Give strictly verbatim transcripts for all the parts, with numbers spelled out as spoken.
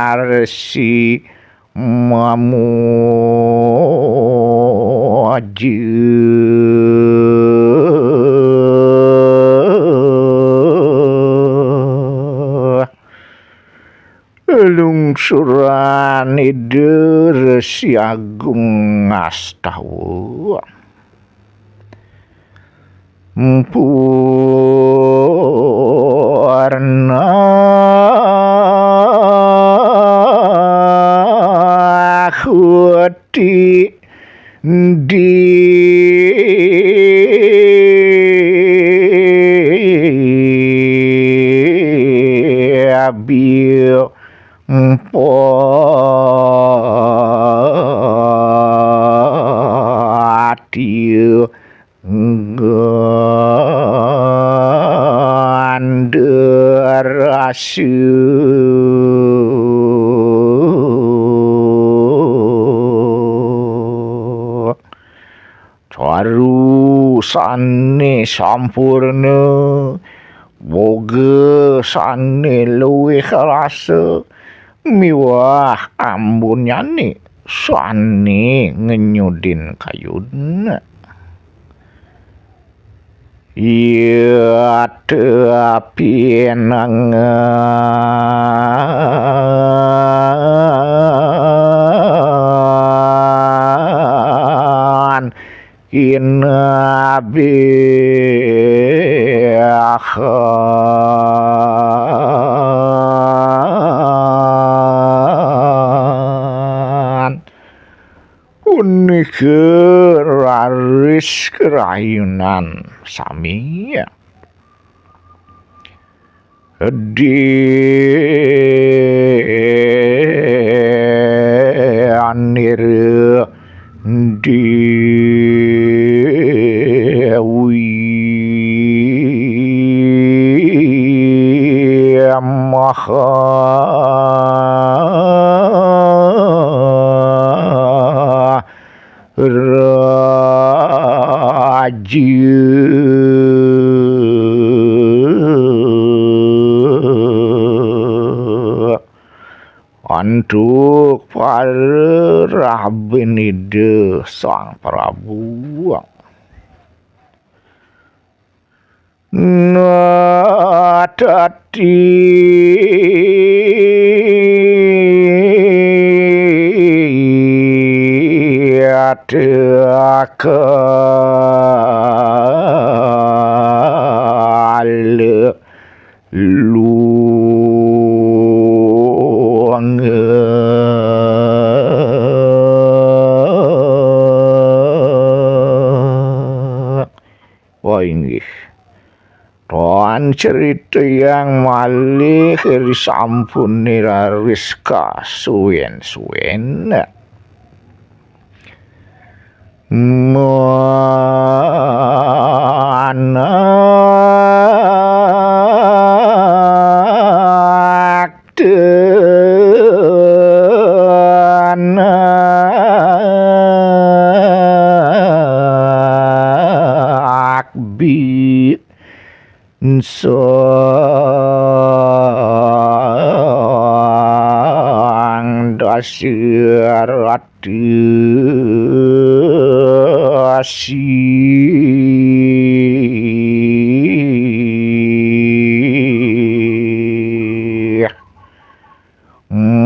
Maharsi mamuju. Lungsuran Ida Resi Agung ngastawa. Mpurna huti di abil pati gandarasu. Caru sane sampurna, boga sane luwih rasa, miwah ambunyane sane ngenyudin kayun. Yata pinangan inabihan. Punika raris karayunan sami. Di anir Dewi Maha Raja. Antuk para rabin Ida Sang Prabu. Natati atakala lunga. Wah, inggih. Tan critayang malih ri sampune raris kasuwen-suwen. Manak tenak bi Sang Dasarata sih.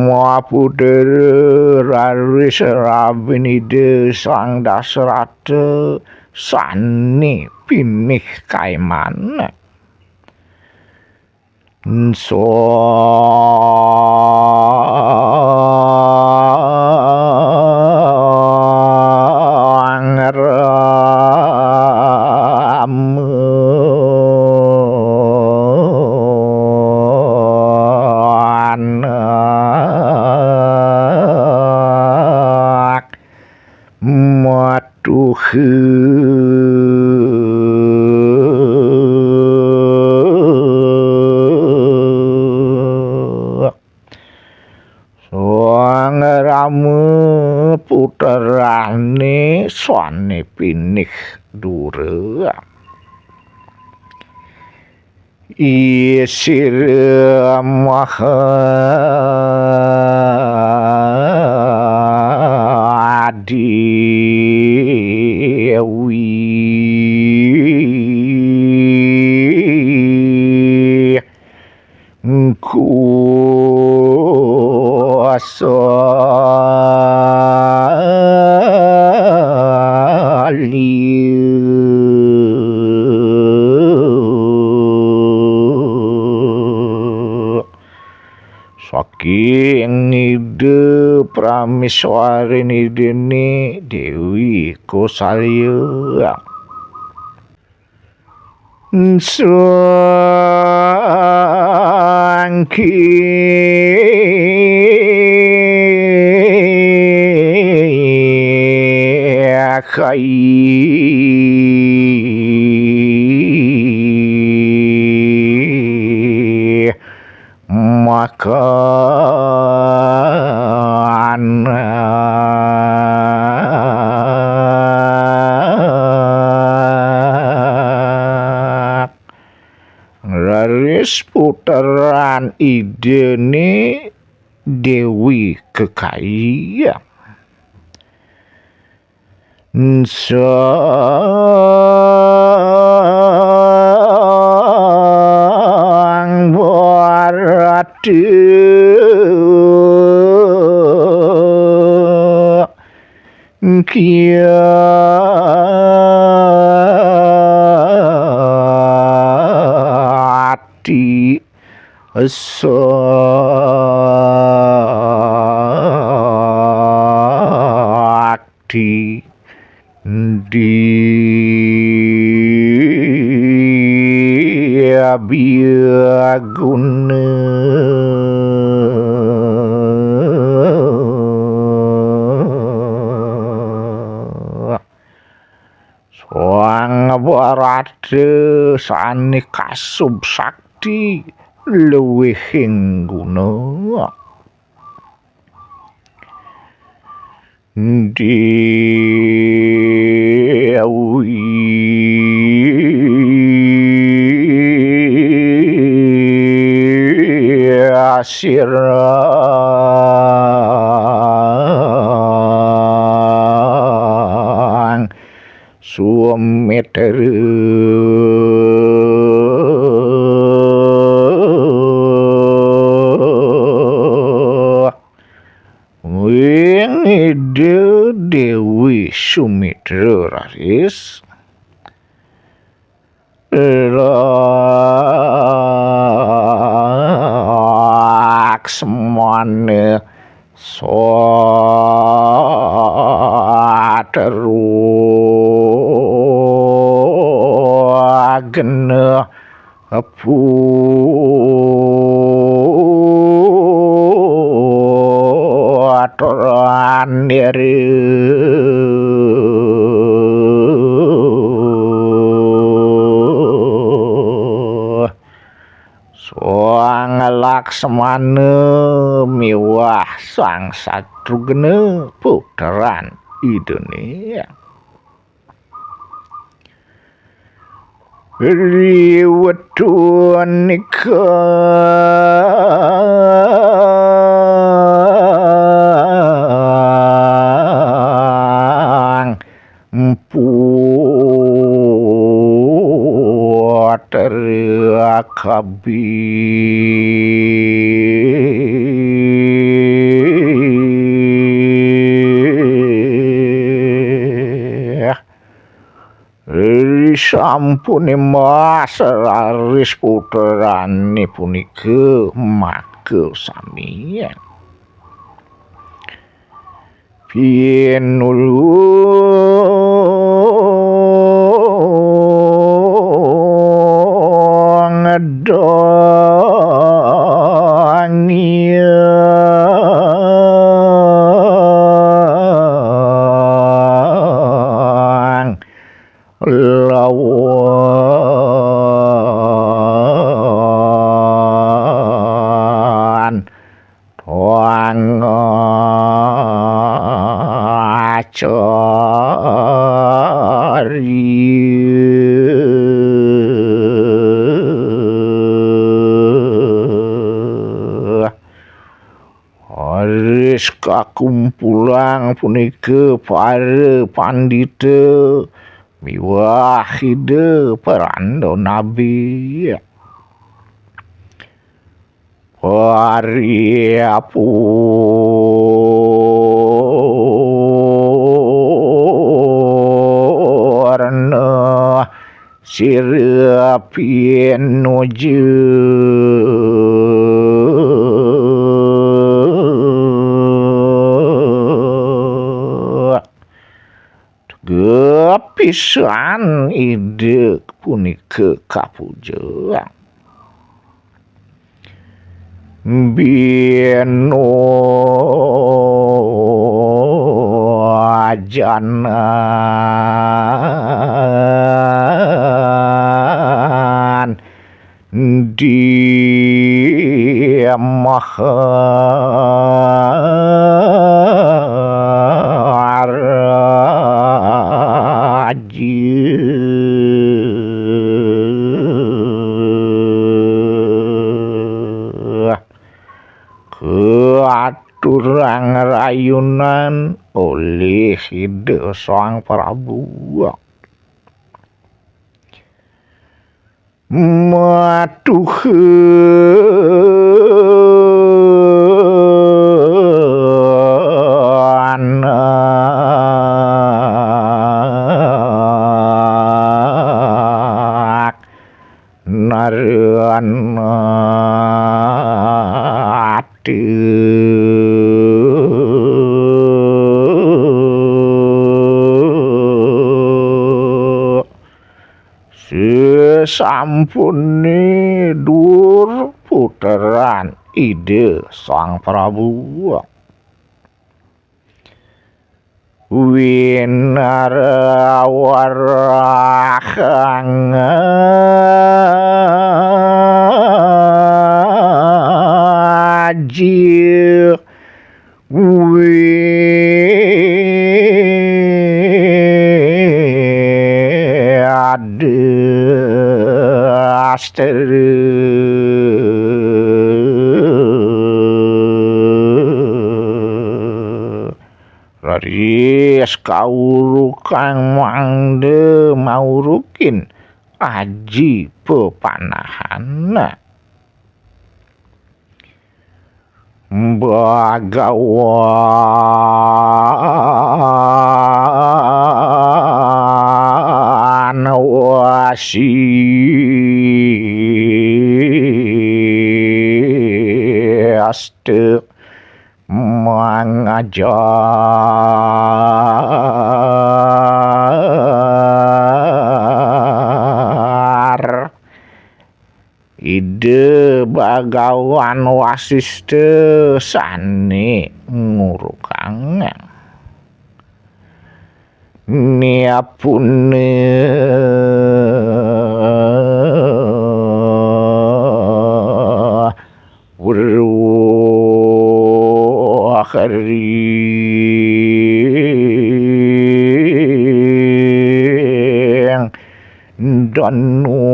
Maputra raris rabin Ida Sang Dasarata sane pinih kaiman. Sang Rama anak matuha. swané pinih dura. Isira Mahadewi. Kuasa liu. Saking Ida Prameswarin Idané Déwi Kosalya. Sangki kai maka anak. Raris putran Idané Déwi Kekayi. Sang Barata kiati sakti di abiyaguna. Sang Barata sané kasub sakti luwihing guna. Déwi sirang Sumitra. Ing Ida Déwi Sumitra raris Laksmana satru genah putran diri. Sang Laksmana miwah Sang Satrughna putran Idané. Ri wektu nika Mpu terakabi. Ri sampune mas raris putrane punika maka sami pinulung dongeng lawan tuang aja. kakumpulang punika para pandita miwah Ida Paranda Nabi. Paripurna sira pinuju. Gepisan Ida punika kapuja. Bino janan di Maharaja. Katurang rayunan olih Ida Sang Prabu. Matuhan anak naranati. Sesampune dur puteran Ida Sang Prabu. Winarawarahang aji wiadastra. Raris kaurukang mangda maurukin aji pepanahana. Bagawan Wasistu mangajar. Ida Bagawan Wasista sane ngurukang. Niapune wahring Danurwida.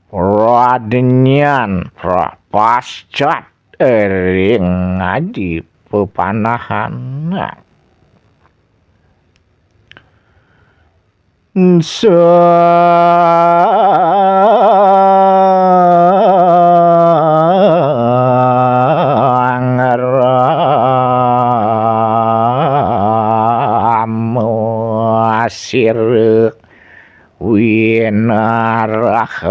Pradnyan prapascat ring aji pepanahan. Sang Rama sira winarahan.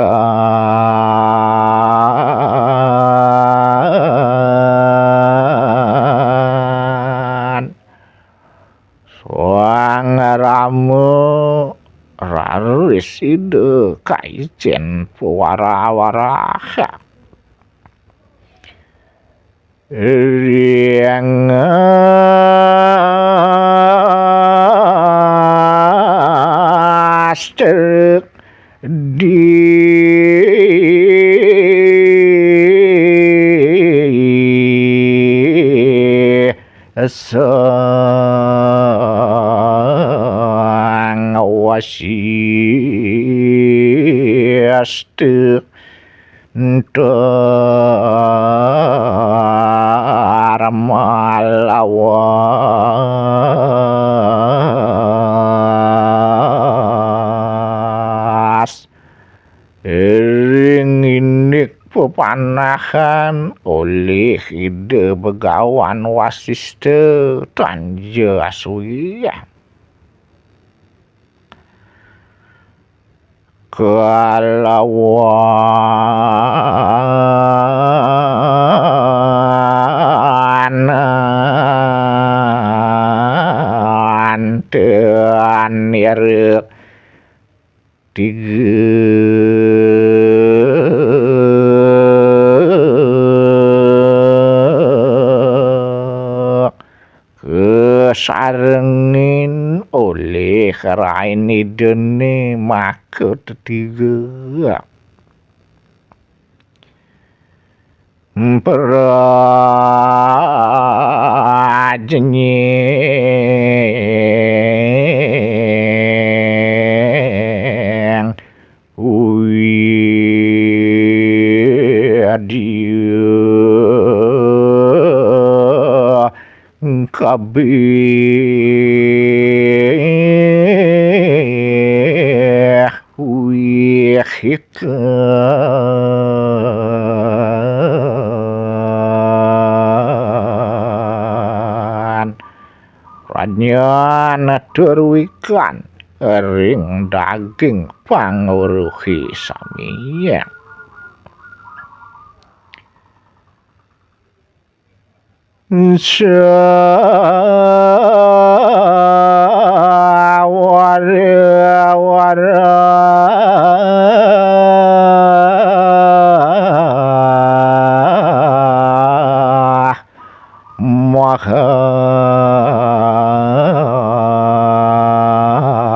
Sang Rama raris sida kaijen pawara-waraha. Ring astra di Sang Wasistu Dharma lawas. Ring indik pepanahan olih Ida Begawan Wasista tanja aswih. Kalawan tanira tiga kasarengin olih rain Idane maka tetiga. Mprajneng widya kabih wihikan. Radnyana tur wikan ring daging panguruhi sami. Sawara-wara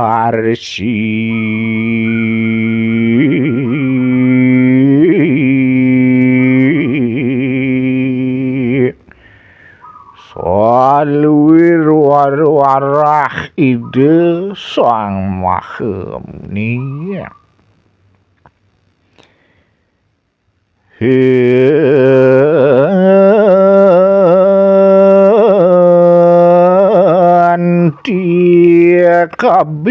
Maharsi. Saluir wara-warah Ida Sang Maha Munia. Henti kabih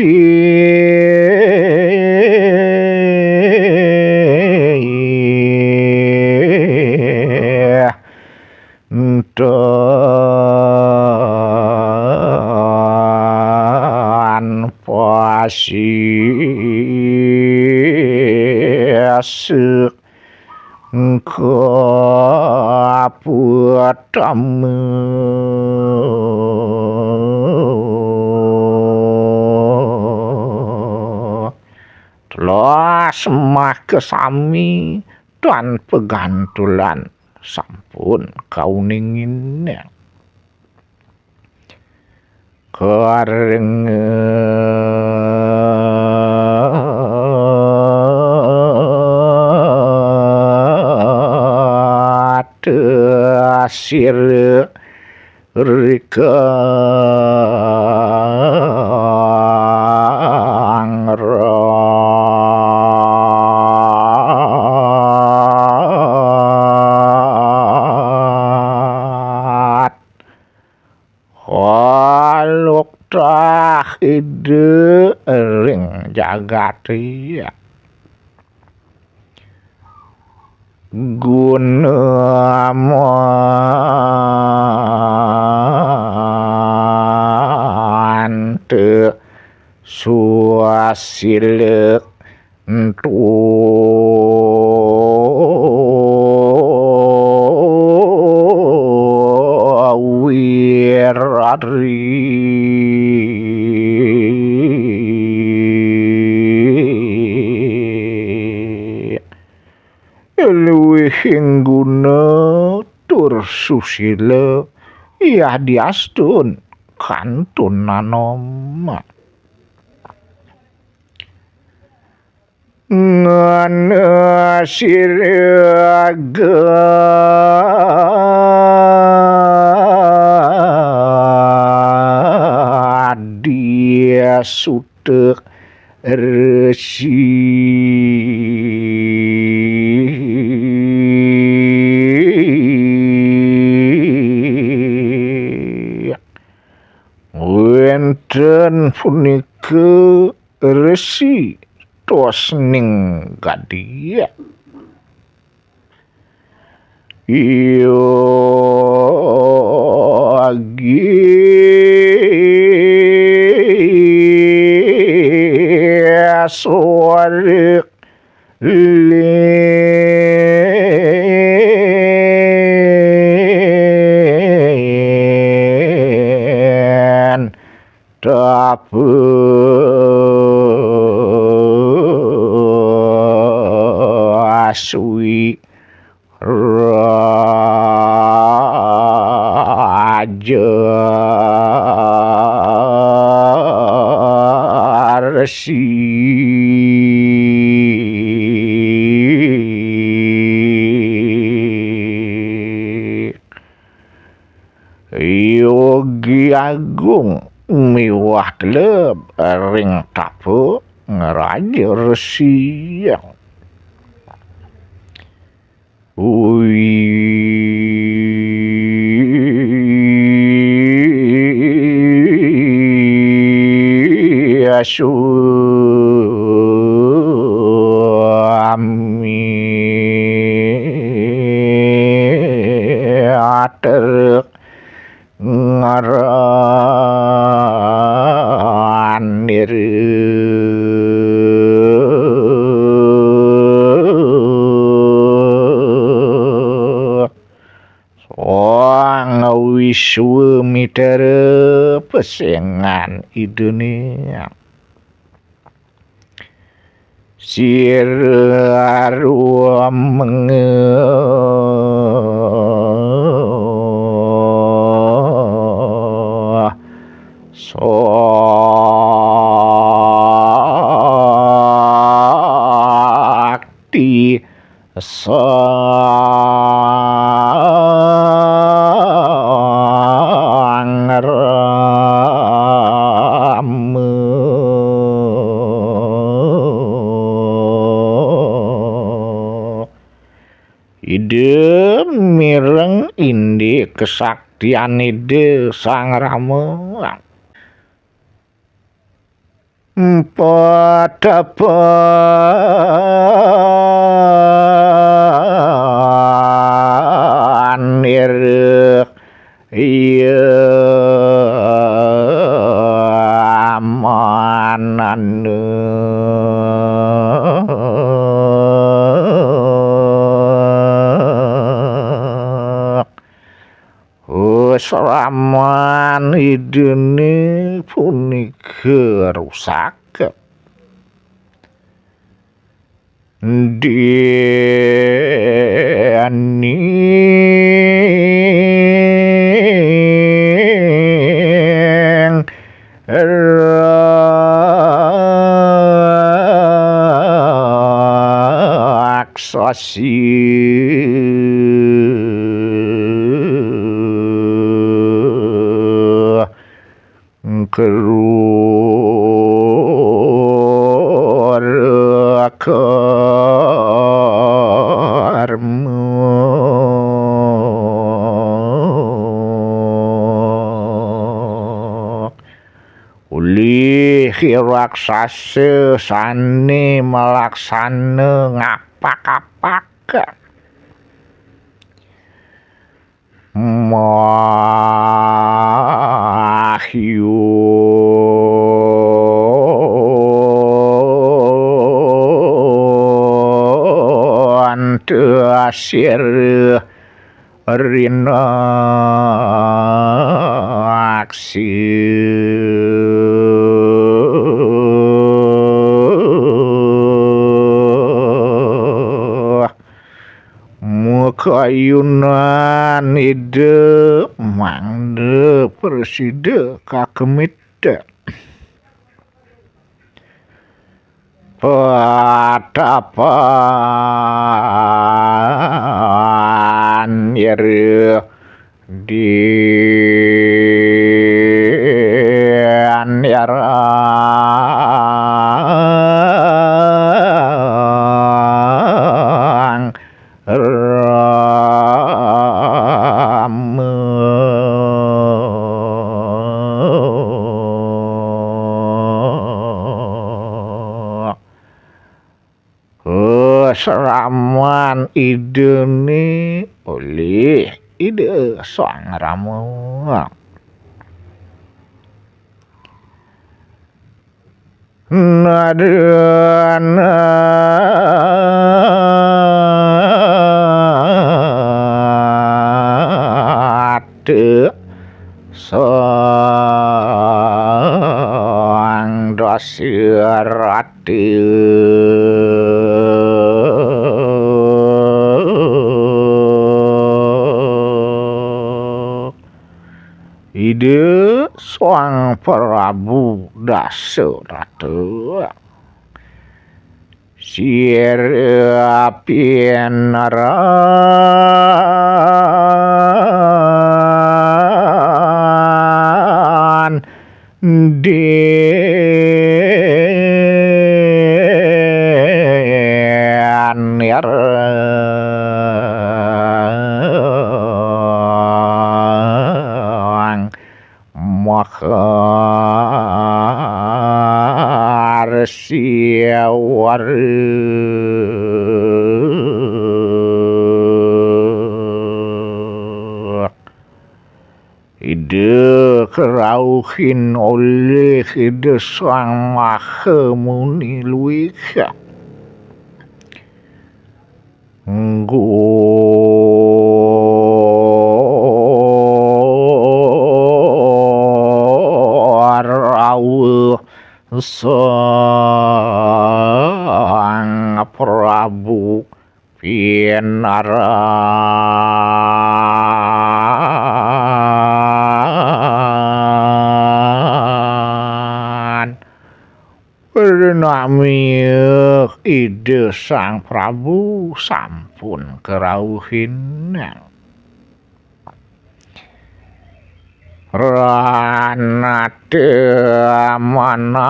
tanpa sisa kaputama. Telas maka sami tan pegantulan sampun kauningin. Karenga sira rikang rat. Waluktah Ida ring jagate. Guna manta suasila ntu wirari. Luwihing guna tur susila yadiastun kantun nanoma. Ngana siraga Sutek Resi. Wénten punika Resi tos ning gadiah. Yogi sore lin tapu aswi raja resi. Yogi agung miwah teleb ring tapa ngraja resi. Wi aswami ater ngaranira. Sang Wiswamitra pesengan Idane. Sira rumenga sakti sang Rama. Ida mireng indik kesaktian Ida Sang Rama. Patapan ira iya manana. Sraman Idane punika rusak. Dening raksasa. Krura karma. Ulih raksasa sane malaksana ngapak-apak. Mahyuntasir rinaksi. Makayunan Ida mangda prasida kakemita. Patapan ira dian ira Rama. Seraman idene oleh Ida Sang Rama. Nadana ate Sang Dasirata. Ida Sang Prabu Dasarata. Sira pinaran Ida kerauhin oleh Ida Sang Maha Muni luih. Sang Prabu pinaran. Pernah miek Ida Sang Prabu sampun kerauhin. Ranata manambah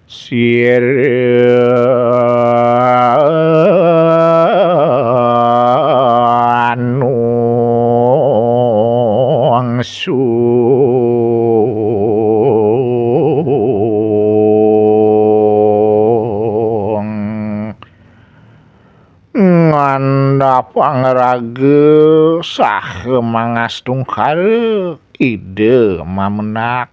sira nungsung ngandapang raga saha mangastungkara Ida mamenak.